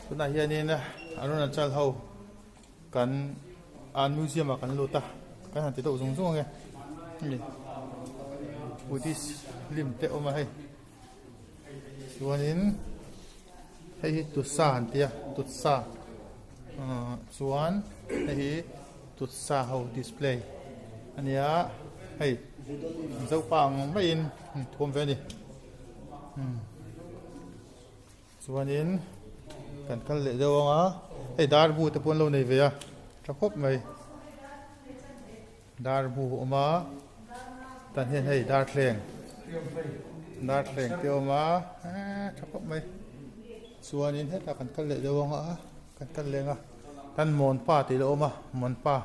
Tunah hianin Arunachal ho kan an museum ah kan lut a kan han ti deuh zung zung ange hemi Buddhist lim te a awm a hei chuanin hei hi tutsa an ti a tutsa ahh chuan hei hi tutsa ho display a nia hei zopa ang maiin thuam ve a ni. Chuanin kan kal leh deuh ang a, hei dar bu te pawh an lo nei ve a, tha khawp mai. Dar bu a awm a, tan hian hei darthleng, darthleng te a awm a, eee tha khawp mai. Chuanin hetah kan kal leh deuh ang a, kan kal leng a, tan mawnpa tih a awm a, mawnpa.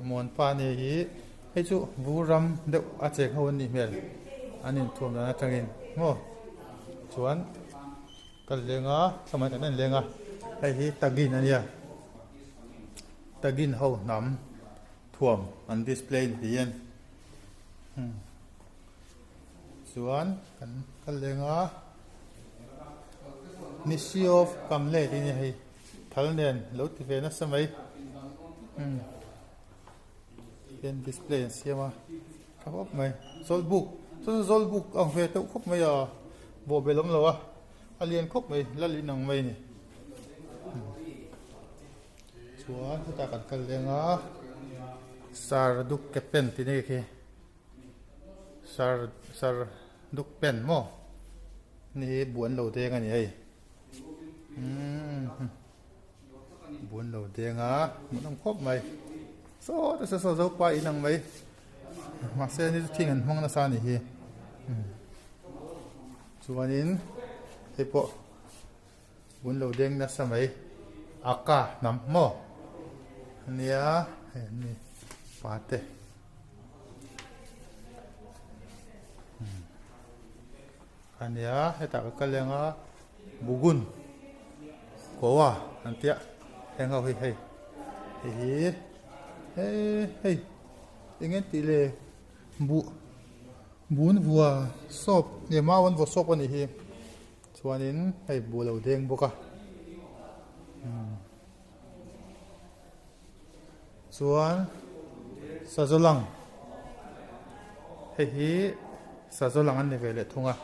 Mawnpa a ni hi. Hei chu vur ram deuh a cheng ho an nih hmel an inthuam dan atangin maw chuan ka leng a thlamah kan en leng a hei hi tagin a nia tagin ho hnam thuam an display ni hian chuan kan kal leng a Nisi of Kamle tih a ni hei thal nen lo ti ve nasa mai. Hian display an siam a tha khawp mai zawlbuk chuan zawlbuk ang ve deuh khawp mai a bawhbel awm lo a a lian khawp mai lal in ang mai a ni chuan hetah kan kal leng a sarduk ke pen tih na khi sar sarduk pen maw ni hi buh an lo deng a ni hei umm. Bun lo deng a hmuhnawm khawp mai saw te saw zopa in ang mai mahse ni chu thing an hmang nasa a nih hi chuanin hei pawh bun lo deng nasa mai aka hnam maw ania hei an ni pa te ania hetah ka kal leng a. Bugun Goa an tia heng ho hi hei hei hi he hei eng nge tih le buh bun vua sawp nge mau an vaw sawp a nih hi chuanin hei buh a lo deng bawk a chuan sazaw lang hei hi sazaw lang an ni ve leh thung a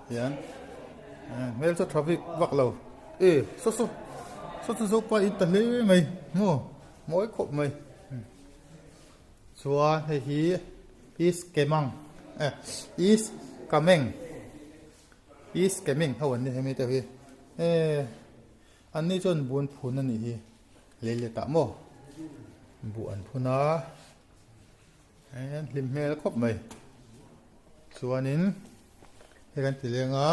hian hmel chu tha bik vak lo e saw saw saw chu zopa in ta hle mai maw mawi khawp mai chuan hei hi east kemang eh east kameng east kemeng ho an ni hemi te hi e An ni chuan buan phun a nih hi lei let ah maw buh an phun a an hlim hmel khawp mai chuanin hei kan ti leng a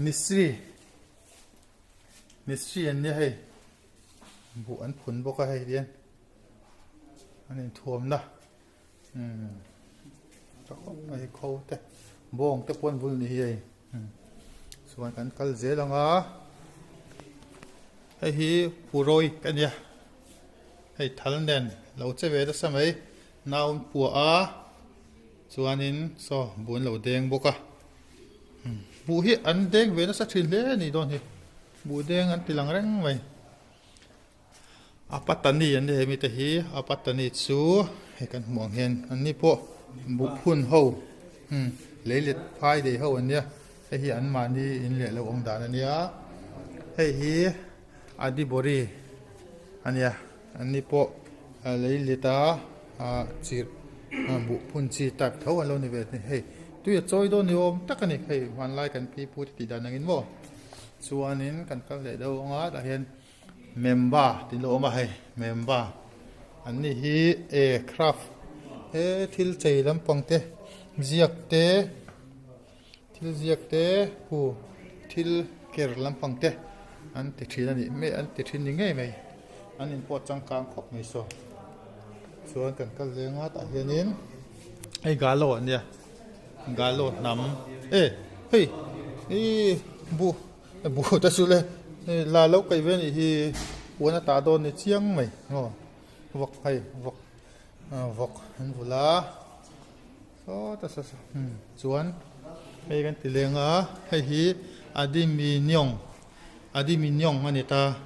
misri misri an nia hei buh an phun bawk a hei hian an inthuamna umm tha khawp mai kho te bawng te pawh an vul ni hi hei chuan kan kal zel ang a hei hi purawi a nia hei thal nen lo che ve nasa mai nau an puah a chuanin saw buh an lo deng bawk a buh hi an deng ve nasa thin hle a nih dawn hi buh deng an ti lang reng mai. A patani an ni hemi te hi a patani chu hei kan hmuh ang hian an ni pawh buh phun ho umm lei let phai dei ho an nia hei hi an mahni in leh lo awm dan a nia hei hi adibori a nia an ni pawh lei let a ah chirh buh phun chi type tho an lo ni ve a ni hei tui a chawi dawn ni awm tak a ni hei hmanlai kan pi pu te tih dan angin maw chuanin kan kal leh deuh ang a tah hian. Memba tih lo awm a hei memba an ni hi e craft he thil chei lampang te ziak te thil ziak te hu thil ker lampang te an ti thin a nih hmel an ti thin ni ngei mai an in pawh changkang khawp mai saw chuan kan kal leng a tah hianin hei galo a nia galo hnam e hei ihh buh. Buh te chu le la lo kaih ve anih hi puan a tah dawn ni chiang mai aw vawk hei vawk vawk an vul a sawta saw saw chuan. Hei kan ti leng a, hei hi Adiminiong Adiminiong a ni ta.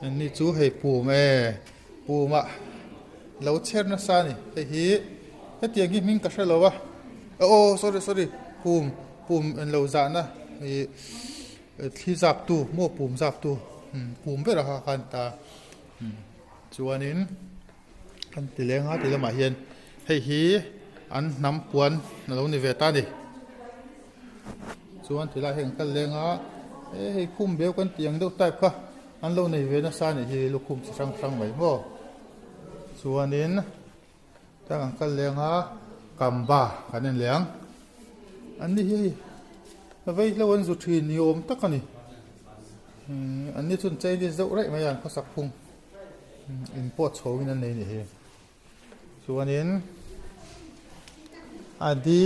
Anni chu hei pum e, pumah lo chher nasa a ni. Hei hi hetiang hi hming ka hre lo a, aw sorry sorry pum pum en lo zahna ih thli zap tu maw pum zap tu pum ber a kha khan ta chuanin kan ti leng a ti lamah hian hei hi an hnam puan a lo ni ve ta a ni. Chuan ti lai hi an kal leng a, e hei khum beu kan tih ang deuh type kha an lo nei ve nasa a nih hi lukhum chi hrang hrang mai maw. Chuanin tang an kal leng a kamba kan en leh ang. An ni hi hei vei hlo an zu thin ni awm tak a ni. An ni chuan Chinese deuh raih mai a an khawsak phung in pawt chho in an nei a nih hi. Chuanin Adi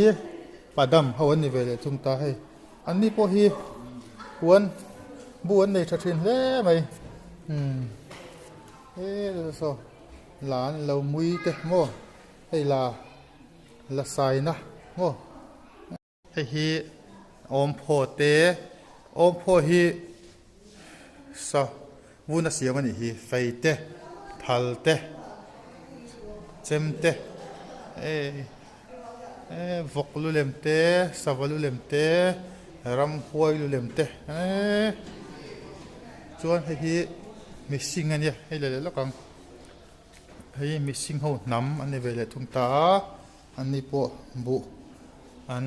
Padam ho an ni ve leh chung ta hei. Anni pawh hi puan bu an nei tha thin hle mai. Umm he saw la an lo mui te maw hei la la saina maw. Hei hi awmphaw te, awmphaw hi sa vun a siam a nih hi, fei te, thal te, chem te, eh vawk lu lem te, sava lu lem te, ramhuai lu lem te eee chuan hei hi mihring a nia hei leh leh lawk ang hei hi mihring ho hnam an ni ve leh thung ta a. Anni pawh buh an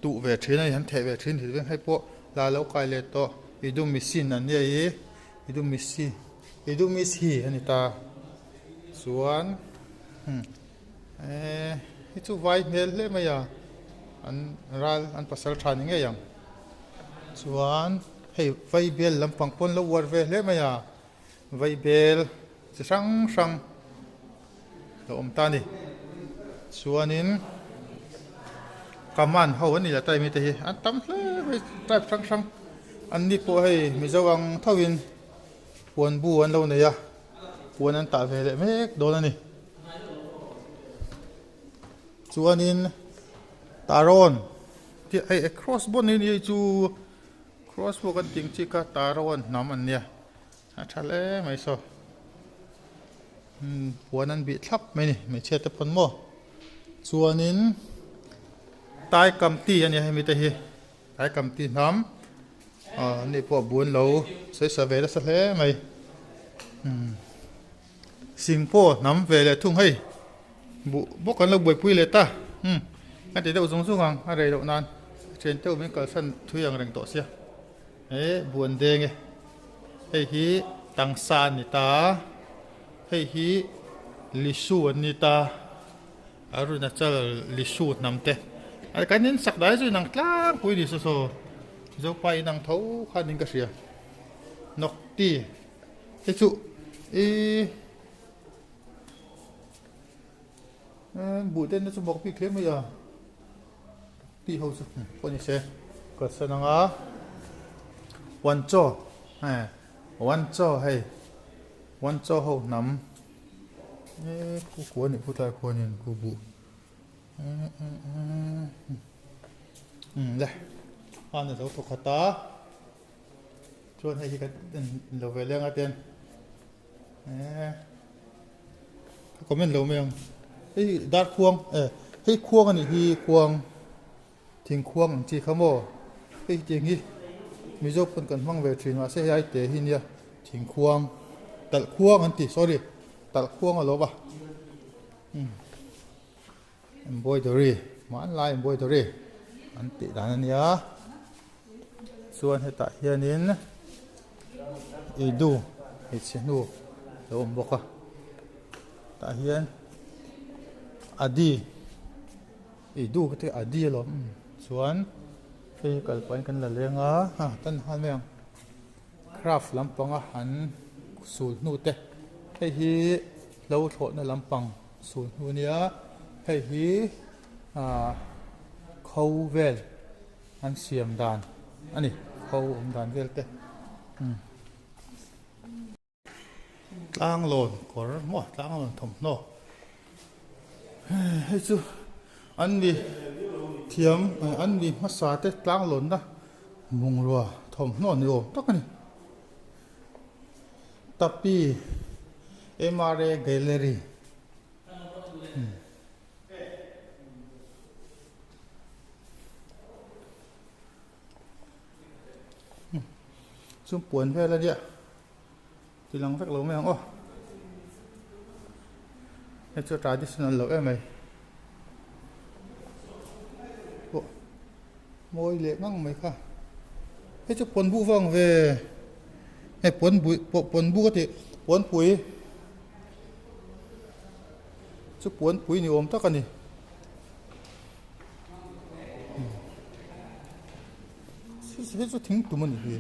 tuh ve thin a ni, an theh ve thin tih hei pawh la lo kai leh tawh idu machine an nia i idu machine idu miss hi a ni ta chuan hmm eee hei chu vai hmel hle mai a an ral an pasal tha ni ngei ang chuan hei vai bel lampang pawn lo uar ve hle mai a. Vaibel chi hrang hrang a awm ta a ni. Chuanin command ho an ni leh ta emi te hi an tam hle mai type hrang hrang an ni pawh hei mizo ang tho in puan bu an lo nei a puan an tah ve leh mek dawn a ni. Chuanin tarawn tih hei cross bond hi ni chu cross pawh kan tih ang chi kha tarawn hnam an nia. A tha hle mai saw umm puan an bih thlap mai a ni hmeichhia te pawn maw chuanin tai kam ti a nia hemi te hi tai kam ti hnam ah an nih pawh bun lo sawi sa ve nasa hle mai umm singpaw hnam ve leh thung hei buh bawk an lo buaipui leh ta umm a ti deuh zung zung ang a rei loh nan thian te awmin kalsan thui ang reng tawh sia. He buan deng e. Hei hi tangsa a ni ta. Hei hi lisu an ni ta. Arunachal lisu hnam te. A kan in sak dai chu inang tlangpui ni saw saw. Zopa inang tho khan in ka hria. Nokti hei chu ih buh te na chu bawk bik hle mai a. Tih ho chu pawh ni se kalsan anga Wancho eh Wancho hei Wancho ho hnam eh khu kua nih khu tlai khuanin khu buh umm le hman a zo thawk khat a chuan hei hi kan lo ve leng a ten eh. Ka comment lo mai ang. Hei dar khuang eh hei khuang a nih hi khuang thing khuang ang chi kha maw hei tiang hi Mizo pawn kan hmang ve thin mahse hei ai te hi nia thing khuang talh khuang an ti sorry talh khuang a lo va umm embroidery hmanlai embroidery an tih dan a nia chuan hetah hianin eidu hmeichhe hnu a awm bawk a tah hian adi eidu ka ti adi alawm chuan hei kal pahin kan la leng a ha tan han mai ang craft lampanga an sul hnu te hei hi hlo thlawhna lampang sul hnu a nia hei hi ah kho vel an siam dan a ni kho awm dan vel te umm tlang lawn kawr maw tlang lawn thawmhnaw hei chu an ni. Thiam an mi hmasa te tlanglawnna bungrua thawmhnaw ni awm tak a ni. Tapi MRA Gallery. Chu puan vel a nia ti lang vek lo mai ang aw hei chu traditional lo em mai pawh mawi leh ngang mai kha hei chu puan buh vang ve hei puan bui puan bu ka tih puan pui chu puan pui ni awm tak a ni. Hei chu thing tum a ni hi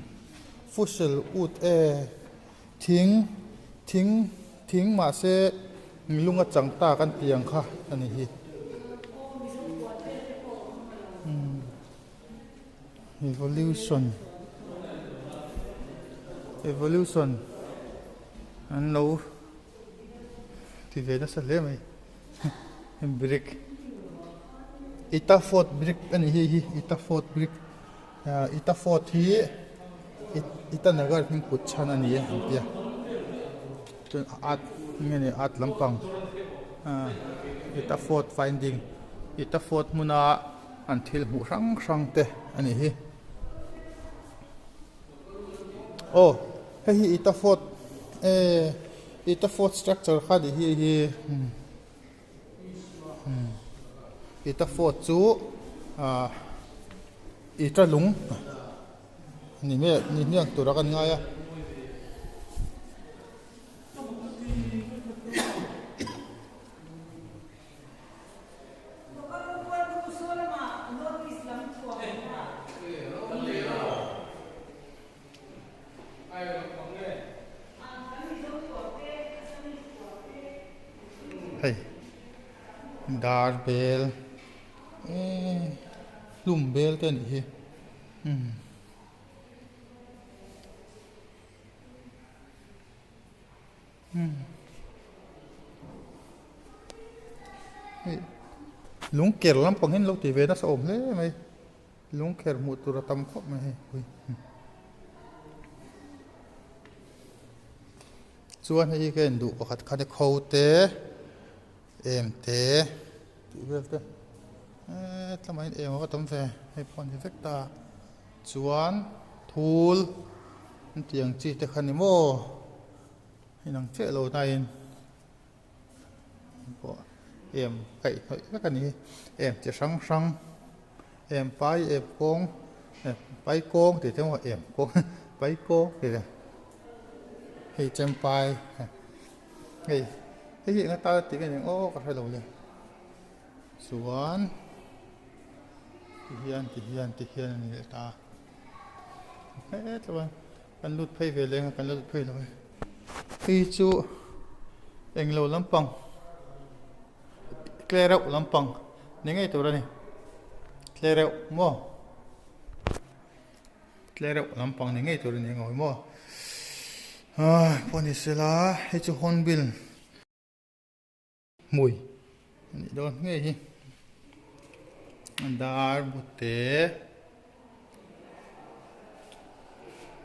fossil ut e thing thing thing mahse lunga chang tak an tih ang kha a ni hi evolution evolution an lo ti ve nasa hle mai. Brick ita fort brick a ni hi hi ita fort brick ah ita fort hi itanagar hming kut chhan a ni a an tia chuan art nge ni art lampang ah ita fort finding ita fort hmuna an thil hmuh hrang hrang te a ni hi aw hei hi ita fort eh Ita fort structure kha ni hi hi Ita fort chu ah ita lung ni nge ni hniang tura kan ngai a. Hei dar bel eee hlum bel te a nih hi umm. Hei lung ker lampang hi an lo ti ve nasa awm hle mai. Lungkher hmuh tur a tam khawp mai hei pui. Chuan hei hi ka en duh pakhat kha ni kho te em te tih vel te eee tlamahin em a va tam ve hei pawh a ni vek ta chuan thul an tih ang chi te kha ni maw inang chiah lo na in. Pawh em kaih hnawih vek a ni hi em chi hrang hrang em pai em kawng em pai kawng tih te maw em kawng pai kawng tih te hei chempai hei hei hi eng atan tih nge ni ang aw ka hre lo le chuan ti hian ti hian ti hian a ni leh ta a kan lut phei ve leng a kan la lut phei lo e. Hei chu englo lampang tle reuh lampang ni ngei tur a ni tle reuh maw tle reuh lampang ni ngei tur a ni ngawi maw ah pawh ni sela hei chu hornbill. Hmui a nih dawn ngei hi dar bute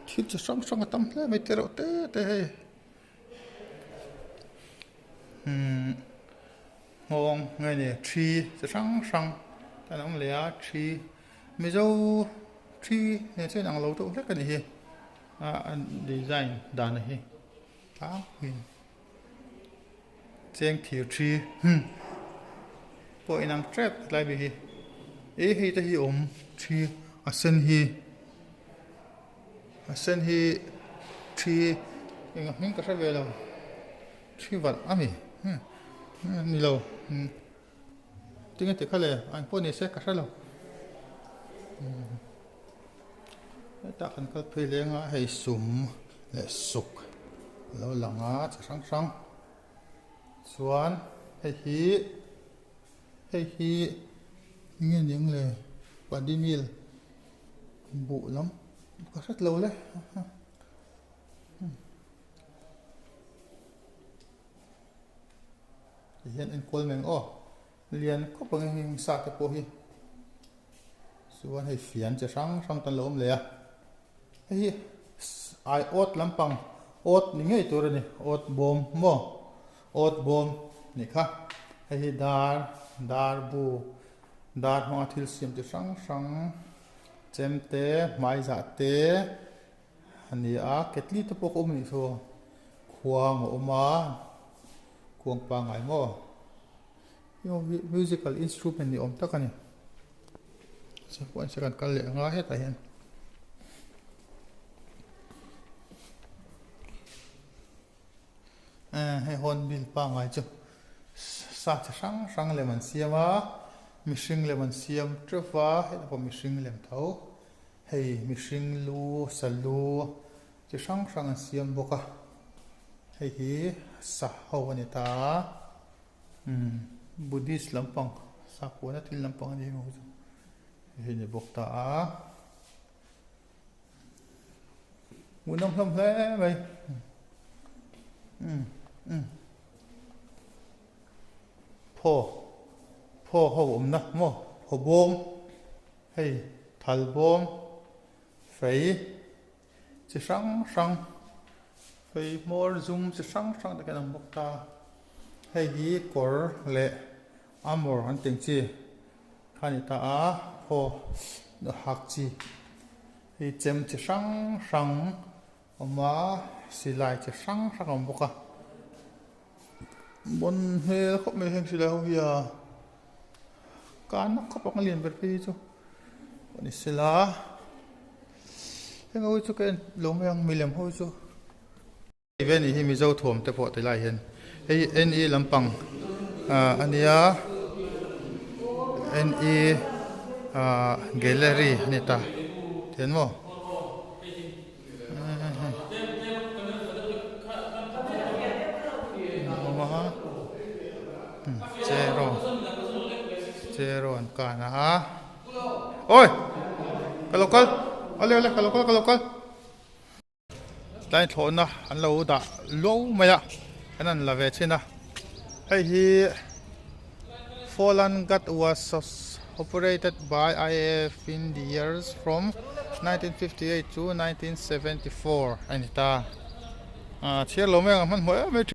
thil chi hrang hrang a tam hle mai te reuh te te hei umm nghawng nge ni thi chi hrang hrang an awm leh a thi mizo thi nen chuan inang lo deuh hlek a ni hi a design dan hi tlangpuiin. Cheng thir thi pawh inang tep tlai bik hi eh hei te hi awm thi a sen hi a sen hi thi eng a hming ka hre ve lo thi valh a mi ni lo tinge ti kha le ang pawh ni se ka hre lo hetah kan kal phei leng a hei sum leh suk a lo lang a chi hrang hrang chuan hei hi hei hi eng nge ni ang le padi mil buh lam ka hret lo le ti hian enkual mai ang aw lian khawp ang heng sa te pawh hi. Chuan hei fian chi hrang hrang te an lo awm leh a. Hei hi ai awt lampang awt ni ngei tur a ni awt bawm maw awt bawm nih kha. Hei hi dar dar bu dar hmanga thil siam chi hrang hrang chem te hmai zah te a ni a ketli te pawh ka awm anih chu khuang a awm a khuang pangngai maw musical instrument ni awm tak a ni chuan kan kal leh anga hetah hian. Hei hornbill pangngai chu sa chi hrang hrang lem an siam a mihring lem an siam teuh va hetah pawh mihring lem tho hei mihring lu sa lu chi hrang hrang an siam bawk a hei hi sa ho a ni ta a umm buddhist lampang sakhuana thil lampang a ni heng ho chu hei ni bawk ta a. Hmuhnawm hlawm hle mai. Umm umm. Phaw phaw ho awmna maw phaw bawm hei thal bawm fei chi hrang hrang fei hmawr zum chi hrang hrang te kan awm bawk ta. Hei hi kawr leh armour an tih ang chi. Kha ni ta a, phaw hak chi hi chem chi hrang hrang awm a, silai chi hrang hrang a awm bawk a, bawn hmel khawp mai heng silai ho hi a, kana khawp ang a lian ber phei hi chu a ni sela, heng ho hi chu ka en lo mai ang milem ho hi chu. Hei ve nih hi Mizo thuam te pawh ti lai hian hei N E lampang ah a nia N E ah gallery a ni ta tian maw cheraw cheraw an kan a awi ka lo kal awle awle ka lo kal ka lo kal. Tlai thlawhna an lo dah luau mai a, an han la ve thin a. Hei hi Fallen God was operated by IAF in the years from 1958 to 1974 a ni ta. Chhiar lo mai ang a hmanhmawh em mai thin.